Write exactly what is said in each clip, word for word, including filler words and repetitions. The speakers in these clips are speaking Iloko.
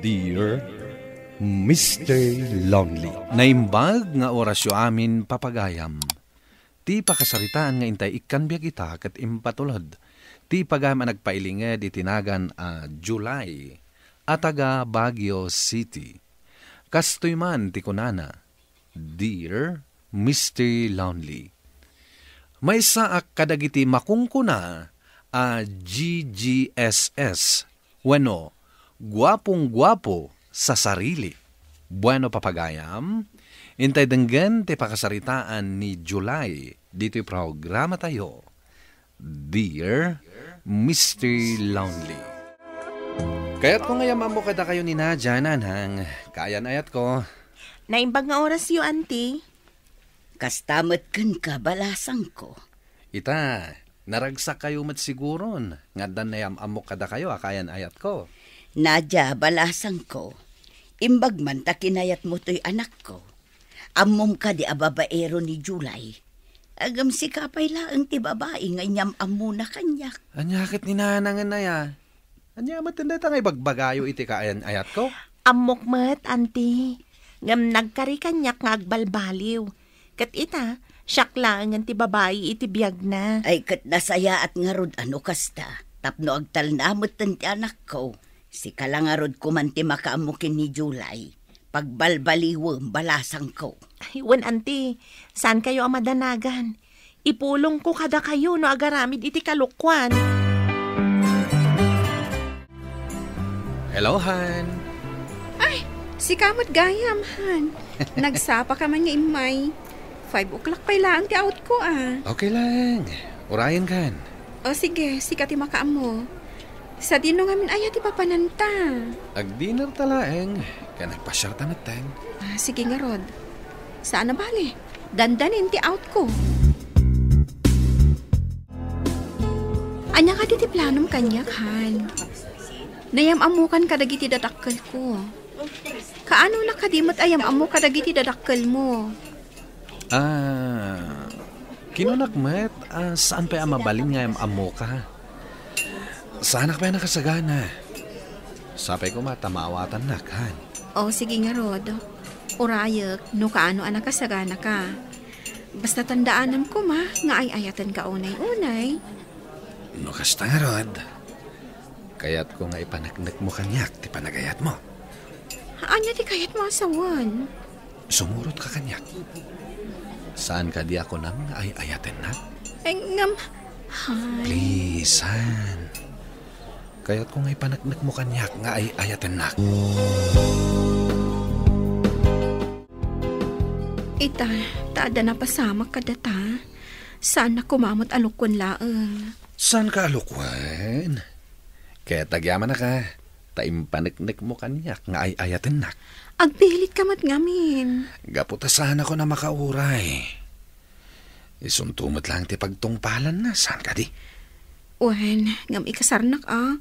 Dear Mister Lonely. Naimbag nga orasyo amin, papagayam. Ti pakasaritaan nga intay ikkan biag ita ket impatulod ti pagayam a nagpailinged iti nagan a July a taga Baguio City. Kastoy man ti kunana, Dear Mister Lonely, maysaak kadagiti makunkuna a G G S S wenno guapong-guapo sa sarili. Bueno, papagayam, intay denggen ti pakasaritaan ni July ditoy programatayo, Dear Mister Lonely. Kayatko nga ammok kadakayo ni Nadia, nanang. Kaayan-ayatko. Naimbag nga orasyo, anti. Kasta met kenka, balasangko. Ita, naragsakkayo met siguron nga addan nayam-ammok kadakayo a kaayan-ayatko. Nadia, balasangko, imbag man ta kinayatmo toy anakko. Ammom kadi a babaero ni July? Ngem sika pay laeng ti babai nga inyam-ammona kaniak. Ania ket ni nanangen aya? Ania met dayta nga ibagbagayo iti kaayan-ayatko? Ammok met, anti. Ngem nagkari kaniak nga agbalbaliw. Ket ita, siak laengen ti babai iti biagna. Ay, ket nasayaat ngarud a no kasta, tapno agtalna metten ti anakko. Sika la ngarud koman ti makaammo ken ni July. Pagbalbaliwem, balasangko. Ay, wen, anti, saankayo a madanagan. Ipulongko kadakayo no agaramid iti kalokuan. Hello, Han. Ay, sika met gayam, Han. Nagsapa ka man nga immay. Five o'clock pay laeng ti outko, a. Okay lang. Urayen kan. O sige, sika ti makaammo. Sadino ngamin aya ti papananta? Agdinner ta laeng, ken agpasiarta metten. A, sige ngarud. Saan a bale. Dandanin ti outko. Ania kadi ti planom kaniak, Han? Nayam-ammokan kadagiti dadakkelko. Kaano na kadi met a yam-ammo kadagiti dadakkelmo? Ah, kinunak met, ah, saan pay a mabalin nga yam-ammoka? Saanak pay a nakasagana. Sapay koma ta maawatannak, Han. O, sige ngarud. Urayek no kaano a nakasaganaka. Basta tandaanam koma nga ay-ayatenka unay-unay. No kasta ngarud, kayatko nga ipaneknekmo kaniak ti panagayatmo. Ania ti kayatmo a sawen? Sumurotka kaniak. Saan kadi a kunam nga ay-ayatennak? Ay, ngam, Han. Please, Han. Kayatko nga ipaneknekmo kaniak nga ay-ayatennak. Ita, ta adda napasamak kadata. Saannak koma met a lukuen laeng. Saanka a lukuen? Ket agyamanaka, ta impaneknekmo kaniak nga ay-ayatennak. Agbilit ka met ngamin. Gapu ta saanakon a makauray. Isunto met laeng ti pagtungpalanna, saan kadi? Wen, ngem ikasarnak a,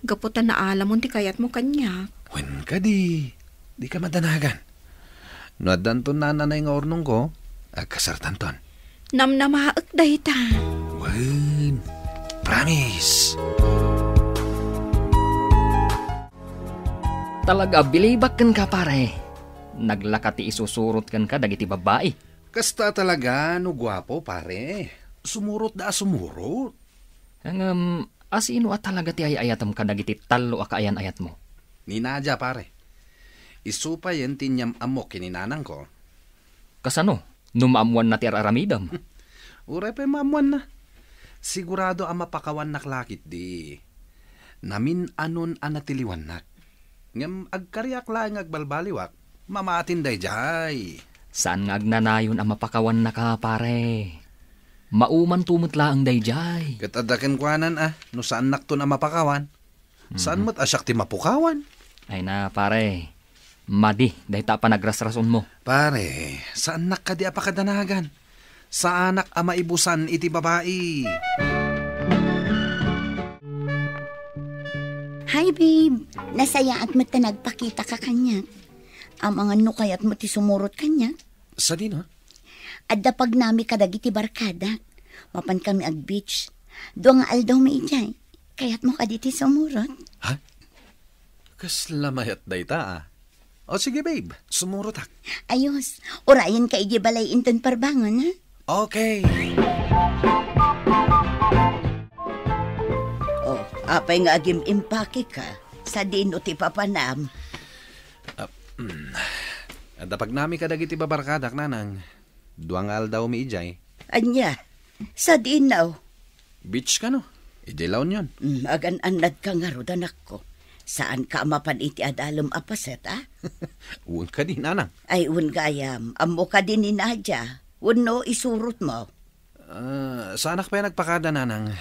gapu ta naalamon ti kayatmo kaniak. Wen kadi, dika madanagan. No addanton nananay nga urnongko, agkasartanton. Namnamaek dayta. Wen, promise. Talaga, bilibak kenka, pare. Naglaka ti isusurot kenka dagiti babai. Kasta talaga no guapo, pare. Sumurot da a sumurot. Ngem, asino a talaga ti ay-ayatem kadagiti tallo a kaayan-ayatmo? Ni Nadia, pare. Isu payen ti inyam-ammok ken ni nanangko. Kasano? No maammoanna ti ar-aramidem? Uray pay maammoanna. Sigurado a mapakawannak la ketdi. Namin-anon a natiliwannak. Ngem agkariak laeng nga agbalbaliwak, mamatin daydiay. Saan nga agnanayon a mapakawannaka, pare? Maumanto met laeng daydiay. Ket adda kenkuanan a, no saannakton a mapakawan, saan met a siak ti mapukawan? Ay na, pare. Madi dayta a panagrasrasonmo. Pare, saannak kadi a pakadanagan. Saanak a maibusan iti babai. Hi, babe. Nasayaat met ta nagpakitaka kaniak. Amangan no kayatmo ti sumurot kaniak? Sadino? Adda pagnami kadagiti barkadak. Mapankami ag-beach. Dua nga aldawmi idiay. Kayatmo kadi ti sumurot? Ha? Kasla mayat dayta, ah. O sige, babe, sumurotak. Ayos. Urayenka idiay balay inton parbangon, ha? Okay. Oh, apay nga agim-impake ka? Sadino ti papanam? Ah, mm. Adda pagnami kadagiti babarkadak, nanang. Dua nga aldawmi idiay. Ania? Sadino? Beach kano? Idiay La Union. Mm, agan-annadka ngarud, anakko. Saanka a mapan iti adalem a paset, a? Wen kadi, nanang. Ay, wen gayam. Ammo kadi ni Nadia. Wenno isurotmo? Ah, saanak pay nagpakada, nanang.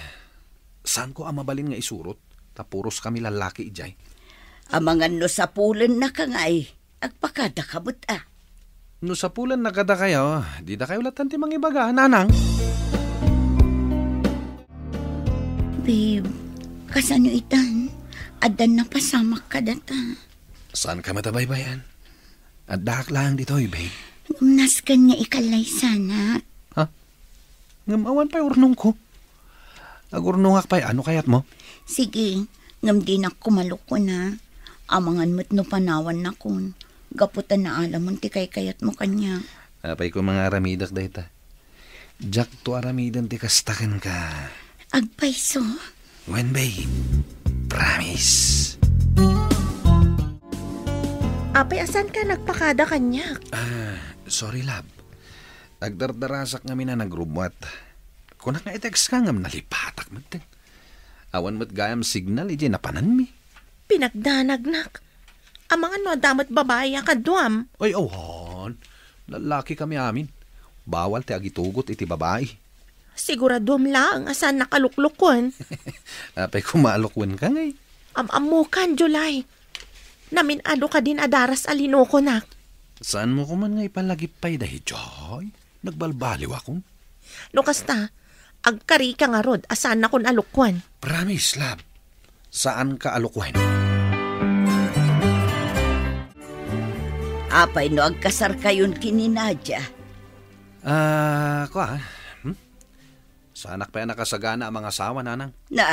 Saanko a mabalin nga isurot? Ta puros kami lallaki idiay. Amangan no sapulennaka ngay. Agpakadaka met, a. No sapulennaka dakayo, didakayo latta ti mangibaga, nanang. Babe, kasano itan? Addan napasamak kadata. Saanka met a baybay-an? Addaak laeng ditoy, babe. Ngem nasken nga ikallaysanak. Ha? Ngem awan pay urnongko. Agurnongak pay, a, no kayatmo. Sige, ngem dinak kumalukon, a. Amangan met no panawannakon, gapu ta naalamon ti kaykayatmo kaniak. Apay koma nga aramidek dayta? Diakto aramiden ti kasta kenka. Agpayso? Wen, babe. Promise. Apay, a, saanka nagpakada kaniak? Ah, sorry, love. Agdardarasak ngamin a nagrubbuat. Kunak nga i-text ka ngem nalipatak met. Awan met gayam signal idiay napananmi. Pinagdanagnak. Amangan no adda met babai a kaduam. Ay, awan. Lallaki kami amin. Bawal ti agitugot iti babai. Siguraduam laeng a saannak a luklukon. Apay koma a lukwenka ngay? Am-ammokan, July. Namin-adu kadin a daras a linukonak. Saanmo koman nga ipalagip pay daydiay? Nagbalbaliwakon. No kasta, agkarika ngarud a saannakon a lukwan. Promise, love. Saanka a lukwan. Apay no agkasarkayon ken ni Nadia? Ah, kua, hmm? Saanak pay a nakasagana a mangasawa, nanang. Na,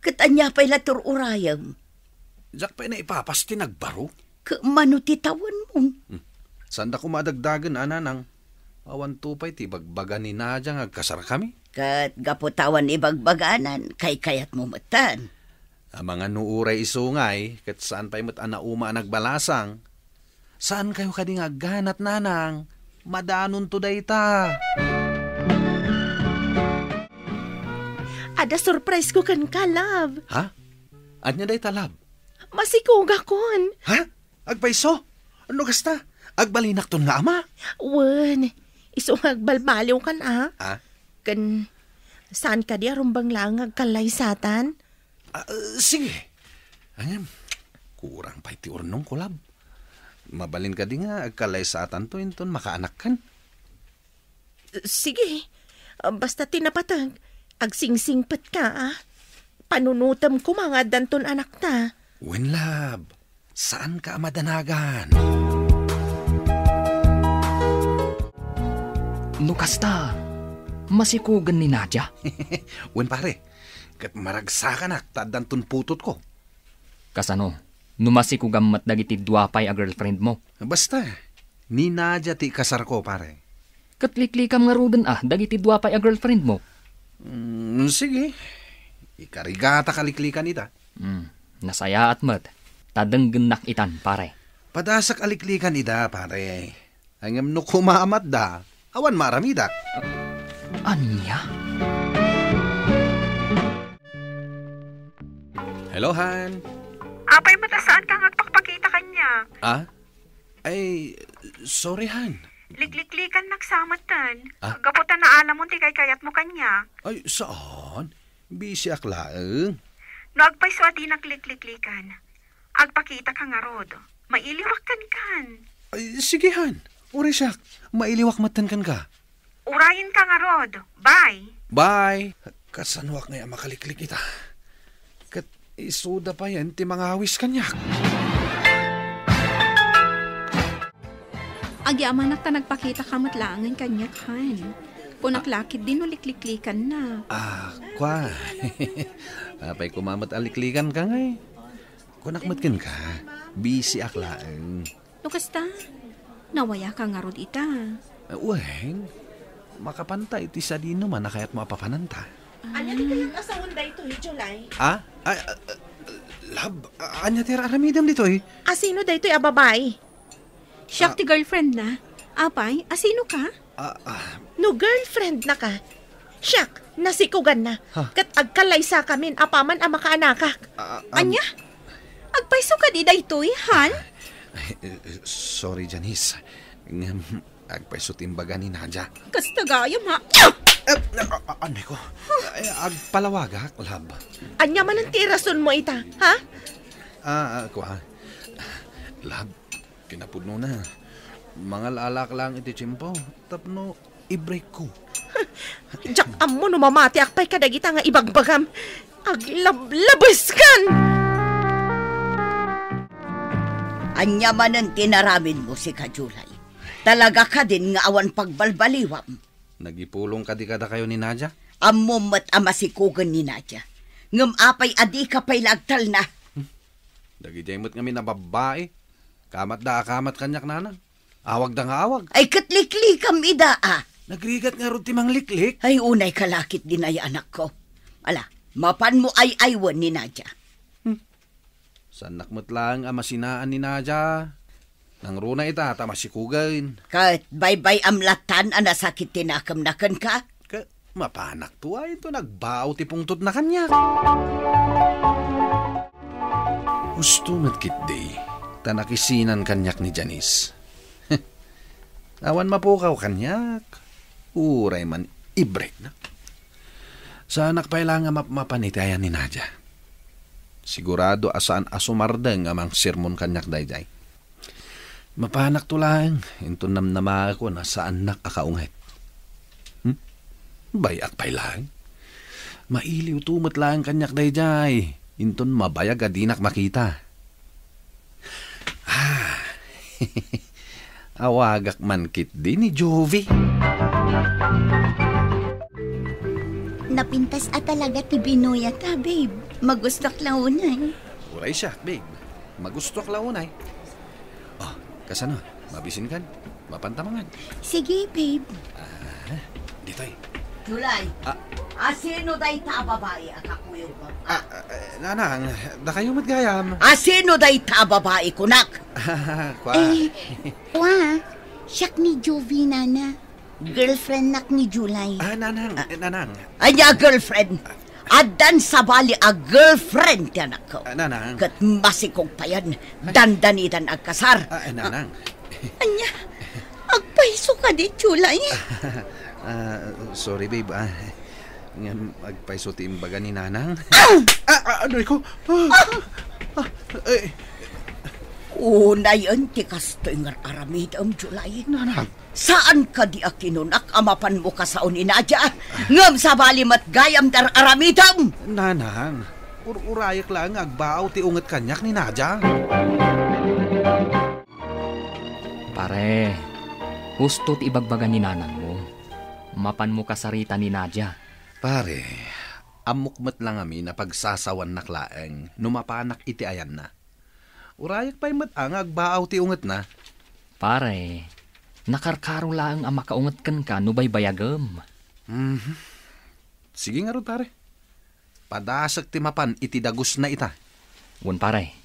ket ania pay la tur-urayem? Diak pay naipapas ti nagbaro. Ket mano ti tawenmo? Hmm. Saanda koma a dagdagen, a, nanang. Awanto pay ti ibagbaga ni Nadia nga agkasarkami. Ket gapu ta awan ibagbaganan, kaykayatmo metten. Amangan no uray isu ngay, ket saan pay met a nauma a nagbalasang. Saankayo kadi nga agganat, nanang? Madanonto dayta. Adda surprise ko kenka, love. Ha? Ania dayta, love? Masikogakon. Ha? Agpayso? No kasta, agbalinakton nga ama? Wen, isu nga agbalbaliwkan, a. Ah? Ken, saan kadi a rumbeng laeng nga agkallaysatan? Ah, sige. Ngem, kurang pay ti urnongko, love. Mabalin kadi nga agkallaysatanto inton makaanakkan? Sige. Basta ti napateg, agsingsingpetka, a. Panunotem koma nga addanton anakta. Wen, love. Saanka a madanagan. No kasta, masikogen ni Nadia? Wen, pare. Ket maragsakanak ta addanton putotko. Kasano? No masikogam met dagiti dua pay a girlfriendmo? Basta, ni Nadia ti ikasarko, pare. Ket liklikam ngaruden a dagiti dua pay a girlfriendmo? Mm, sige. Ikarigatak a liklikan ida. Mm, nasayaat met. Ta denggennak itan, pare. Padasak a liklikan ida, pare. Ngem no kumamatda, awan maaramidak. Ania? Hello, Han. Apay met a saanka nga agpakpakita kaniak? Ah? Ay, sorry, Han. Likliklikannak sa metten. Ah? Gapu ta naalamon ti kaykayatmo kaniak. Ay, saan? Busy ak laeng. No agpayso a dinak likliklikan, agpakitaka ngarud. Mailiwak kenkan. Ay, sige, Han. Uray siak. Mailiwak metten kenka. Urayenka ngarud. Bye. Bye. Kasanoak ngay a makaliklik ita? Ket isuda payen ti mangawis kaniak. Agyamanak ta nagpakitaka met laengen kaniak, Han. Kunak la ketdi no likliklikannak. Ah, kua. Apay koma met a liklikanka ngay? Kunak met kenka, busy ak laeng. No kasta, nawayaka ngarud ita. Wen, makapanta iti sadino man a kayatmo a papananta. Ania ti kayat a sawen daytoy, July? Ah? Ah, ah, ah, love, ah, ania ti ar-aramidem ditoy? Asino daytoy a babai? Siak ti girlfriend na. Apay, asino ka? Ah, ah. No girlfriend na ka, siak, nasikugan na. Ha? Ket agkalaysakamin apaman a makaanakak. Ah, ah, um, Ania? Agpayso kadi daytoy, han? Ay, eh, sorry, Janice. Ngem, agpayso ti imbaga ni Nadia. Kasta gayam, ha? Eh, ah, ah, anay ko. Eh, agpalawagak, love. Ania manen ti irasonmo ita, ha? Ah, ah, kua. Love, kinapudnona, mangal-alak lang iti tiempo tapno i-break ko. Diak ammo no mamatiak pay kadagita nga ibagbagam. Aglablabeskan! Ania manen ti inaramidmo, sika, July? Talaga kadin nga awan pagbalbaliwam? Nagipulong kadi kadakayo ni Nadia? Ammom met a masikugen ni Nadia. Ngem apay a dika pay la agtalna? Hmm. Dagidiay met ngamin a babbai. Kamatda a kamat kaniak, nanang. Awagda nga awag. Ay, ket liklikam ida, a. Nagrigat ngarud ti mangliklik. Ay, unay ka la ketdin aya, anakko. Ala, mapanmo ay-aywen ni Nadia. Hmm. Saannak met laeng a masinaan ni Nadia. Nangruna ita ta masikugen. Ket baybay-am lattan a nasakit ti nakemna kenka? Ket mapanakto a inton agbao ti pungtotna kaniak. Husto met ketdi ta nakisinan kaniak ni Janice. Awan mapukaw kaniak. Uray man i-breakna. Saanak pay la nga mapmapan iti ayan ni Nadia. Sigurado a saan a sumardeng a mangsermon kaniak daydiay. Mapanakto laeng, inton namnamaekon a saannak a kaunget. Hmm? Bay-ak pay laeng. Mailiwto met laeng kaniak daydiay, inton mabayag a dinak makita. Ah, awagak man ketdi ni Juvie. Napintas a talaga ti binuyata, babe. Magustuak la unay. Uray siak, babe. Magustuak la unay. Oh, kasano? Mabisinkan? Mapanta mangan? Sige, babe. Ah, ditoy. July. Ah. Asino dayta a babai a kakuyogmo? Ah, ah, nanang, dakayo met gayam. Asino dayta a babai, kunak? Kua. Eh, kua, siak ni Juvie, nana. Girlfriendnak ni July. Ah, nanang, ah, eh, nanang. Ania girlfriend? Addan sabali a girlfriend ti anakko. Ah, nanang. Ket masikog payen, dandanitan agkasar. Ah, eh, nanang. Ania? Agpayso kadi, July? Ah, sorry, babe, ah. Ngem agpayso ti imbaga ni nanang. Ah! Ah, ah, ano ko? Ah, ah, eh. Unayen ti kastoy nga ar-aramidem, July. Nanang. Saan kadi a kinunak a mapanmo kasao ni Nadia? Ngem sabali met gayam ti ar-aramidem. Nanang, ur-urayek laeng nga agbaaw ti unget kaniak ni Nadia. Pare, husto ti ibagbaga ni nanangmo. Mapanmo kasarita ni Nadia. Pare, ammok met la ngamin a pagsasawannak laeng no mapanak iti ayanna. Urayek pay met a nga agbaaw ti ungetna. Pare, nakarkaro laeng a makaunget kenka no baybayagem. Mhm. Sige ngarud, pare. Padasek ti mapan iti dagusna ita. Wen, pare,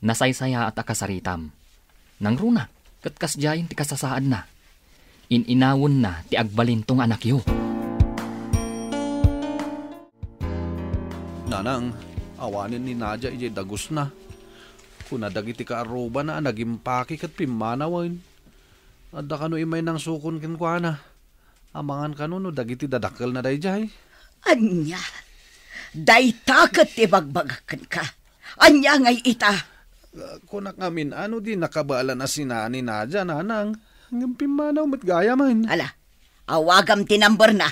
nasaysayaat a kasaritam. Nangruna, ket kasdiayen ti kasasaadna. In-inawenna ti agbalinto nga anakyo. Nanang, awanen ni Nadia idiay dagusna. Kuna dagiti kaarrubana a nagimpake ket pimmanawen. Adda kano immay nangsukon kenkuana. Amangan kano no dagiti dadakkelna daydiay? Ania? Dayta ket ti ibagbagak kenka. Ania ngay ita? Ah, kunak ngamin a no di nakabaelan a sinaan ni Nadia, nanang. Ngem pimmanaw met gayamen. Ala, awagam ti numberna.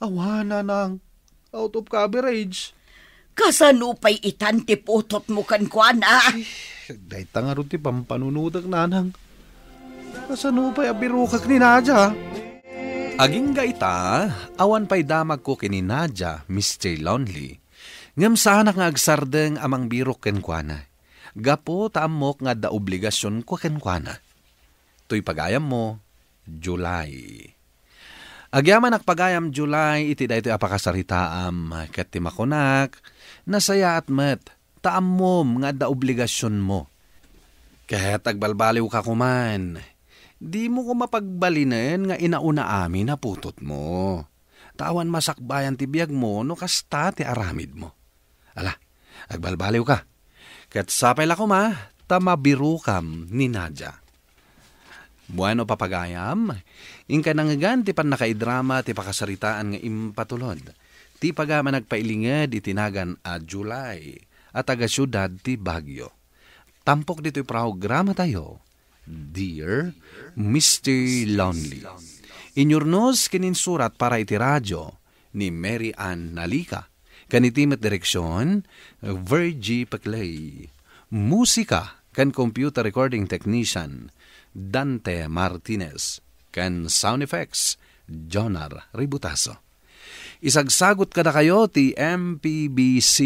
Awa, nanang. Out of coverage. Kasano pay itan ti putotmo kenkuana? Ay, dayta ngarud ti pampanunotek, nanang. Kasano pay a birokek ni Nadia? Agingga ita, awan pay damagko ken ni Nadia, Mister Lonely. Ngem saanak nga agsardeng a mangbirok kenkuana. gapu ta ammok nga adda obligasionko kenkuana. Toy pagayammo, July. Agyamanak pagayam, July, iti daytoy a pakasaritaam, ket ti makunak, nasayaat met, ta ammom nga adda obligasionmo. Ket agbalbaliwka koman, dimo koma pagbalinen nga inauna amin a putotmo. Ta awan masakbayan ti biagmo no kasta ti aramidmo. Ala, agbalbaliwka. Ket sapay la koma, ta mabirokam ni Nadia. Bueno, papagayam, inka nangngegan ti pannakaidrama ti pakasaritaan nga impatulod. Ti pagayam a nagpailinged iti nagan a July, a taga-siudad ti Baguio. Tampok ditoy programatayo, Dear Mister Lonely. Inyurnos ken insurat para iti radyo ni Mary Ann Nalica. Ken iti met direksion, Virgie Peclay. Musika ken computer recording technician, Dante Martinez. Ken sound effects, Jonar Ributaso. Isagsagot kadakayo ti M P B C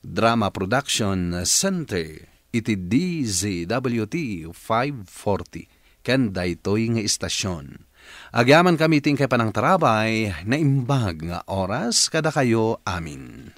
Drama Production Center iti D Z W T five forty ken daytoy nga istasyon. Agyamankami iti inkay panangtarabay, naimbag nga oras kadakayo amin.